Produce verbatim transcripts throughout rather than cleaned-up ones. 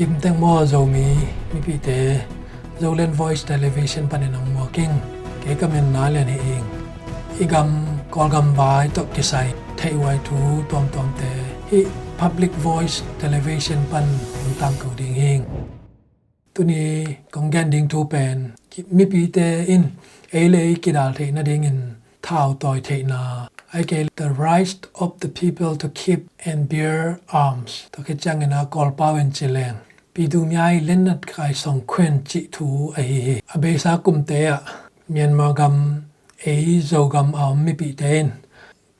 Kim Teng Maw Zomi mipite, Zoland Voice Television panin ang muaking. Kei ka min Na Lian hi ing. I gam Kawlgam vai tawh kisai theihhuai thu tuamtuamte hih Public Voice Television pan hong tangko ding hing. Tuni kong gen ding thu pen, mipite in ei le ei kidal theih nadingin thautawi theihna, ahih kei leh The Right of the People to Keep and Bear Arms, tua khit ciangin a Kawlpau in ci leng, ပြည်သူများ၏ လက်နက်ကိုင်ဆောင်ခွင့် cih thu ahi hi. A beisa kumte ah Myanmar gam, ei Zogam a om mipite in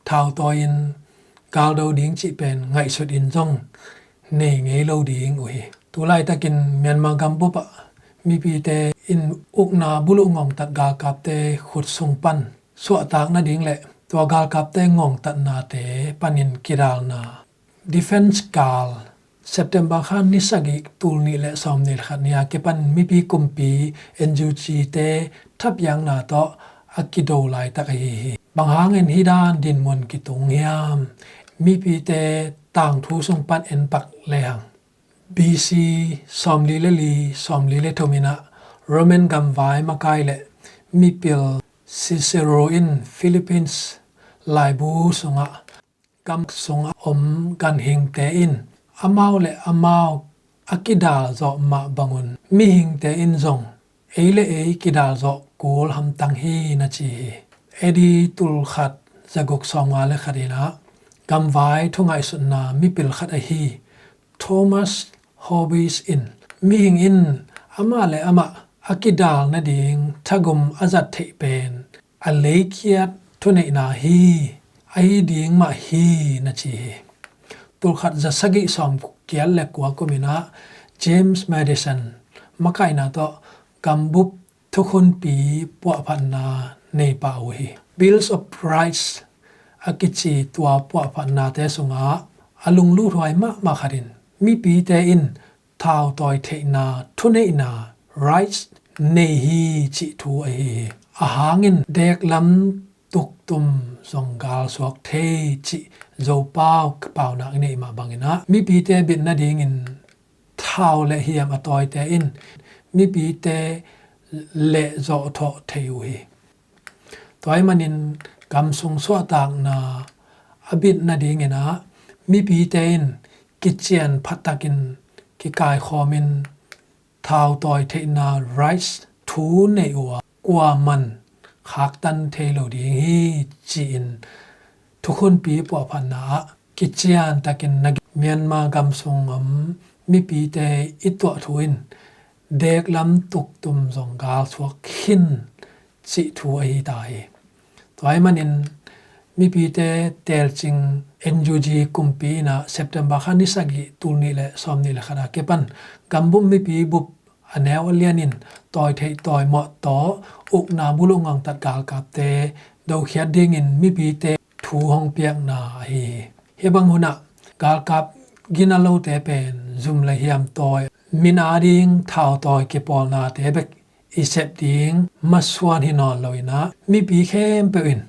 thautawi in galdo ding cih pen ngaihsut in zong nei ngei lo ding uh hi. Tu laitakin Myanmar gambup ah mipite in ukna buluh ngongtat galkapte khut sung pan suahtak nading le tua galkapte ngongtatnate panin kidalna, defense gal, September kha ni sagih, tul nih le sawmnih le khat ni a kipan mipi kumpi, N U G te thapiakna tawh a kido laitak ahi hi. Bang hangin hih dan dinmun kitung hiam? Mipite tangthu sung pan en pak lehang, B C sawmli le li, sawmli le thum in ah Roman gam vai makai le mipil Cicero in Philippines laibu sungah gam sungah om ganhingte in amau le amau a kidal zawh mah bangun mihingte in zong ei le ei kidal zawh kul hamtang hi, na ci hi. A D tul khat za guk sawmnga le khat in ah gamvai thungaihsutna mipil khat ahi Thomas Hobbes in, mihing in amah le amah a kidal nading thagum a zat theih pen a leikhiat thuneihna hi, ahi ding mah hi, na ci hi. Tul khat za sagih sawmgiat le kua kum in ah James Madison makaihna tawh gambup thukhunpi puahphatna nei pah uh hi. Bills of Rights a kici tua puahphatnate sungah a lungluthuai mahmah khat in mipite in thautawi theihna, thuneihna, rights nei hi, cih thu ahi hi. A hangin deklam tuktum zong galsuak thei, cih Zopau paunak i neih mah bangin ah mipite bit nadingin thau le hiam a tawite in mipite lehzawh thawh thei uh hi. Tua ahih manin gam sung suahtakna a bit nadingin ah mipite in kician phattakin kikaikhawmin thautawi theihna, rights, thu nei uh a, kuaman khaktan thei lo ding hi, ci-in thukhunpi puahphatna ah kiciantakin na Myanmar gam sung om mipite i tuah thu in deklam tuktum zong galsuak khin, cih thu ahi ta hi. Tua ahih manin mipite telcing N U G kumpi in ah September kha ni sagih, tul nih le sawmnih le khat a kipan gambup mipi bup a neu a lianin tawi theih tawi mawh tawh ukna buluh ngongtat galkapte dokhiat dingin mipite thu hong piakna ahi hi. Hih bang hunah galkap gina lote pen zum le hiam tawi, min ading thau tawi kipawlnate bek i sep ding masuan hi nawn lo in ah mipi khempeuh in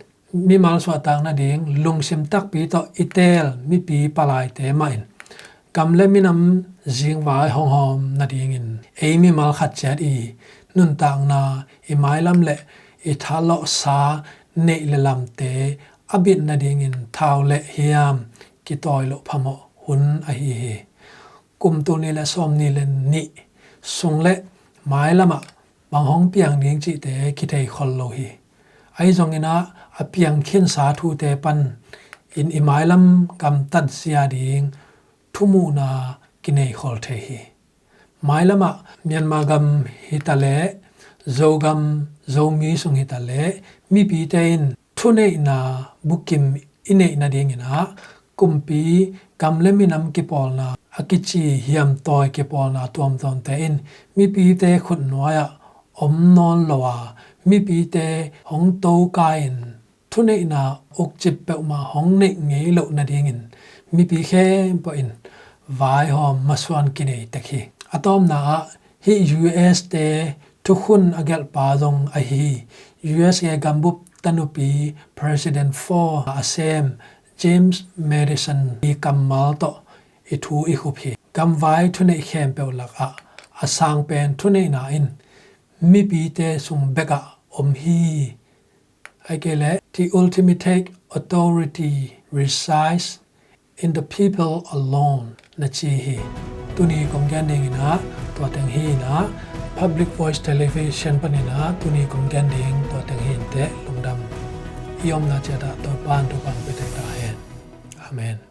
mimal suahtak nading lungsim takpi tawh i teel mipi palaite mah in gam le minam zingvai hong hawm nadingin ei mimal khat ciat i nuntakna, i mailam le i thalawhsa neih le lamte a bit nadingin thau le hiam kitawi loh phamawh hun ahi hi. Kum tul nih le sawmnih le nih sung le mailamah bang hong piang ding cihte kithei khol lo hi. Ahi zongin ah a piang khinsa thute pan in i mailam gamtat zia ding thumuhna kinei khol thei hi. Mailamah Myanmar gam hi ta leh Zogam, Zomi sung hi ta leh mipite in thuneihna bukim i neih nadingin ah kumpi, gam le minam kipawlna a kici hiam tawi kipawlna tuamtuamte in mipite khutnuai-ah om nawn lo a, mipite hong tokai-in thuneihna ukcip peuhmah hong neih ngei loh nadingin mipi khempeuh in vaihawm masuan kinei tek hi. A tawpna ah hih U S te thukhun a gelhpa zong ahi U S A gambup tanupi President four a sem James Madison i kammal tawh i thu i khup hi. gamvai thuneih khempeuh lakah a sang pen thuneihna in mipite sung bekah om hi. Ahih kei leh, the ultimate authority resides in the people alone, na ci hi. Tuni kong gen ding in ah tua teng hi in ah, Public Voice Television panin ah tuni kong gen ding tua teng hi inteh. Lungdam. I omna ciat ah Topa'n thupha hong pia ta hen. Amen.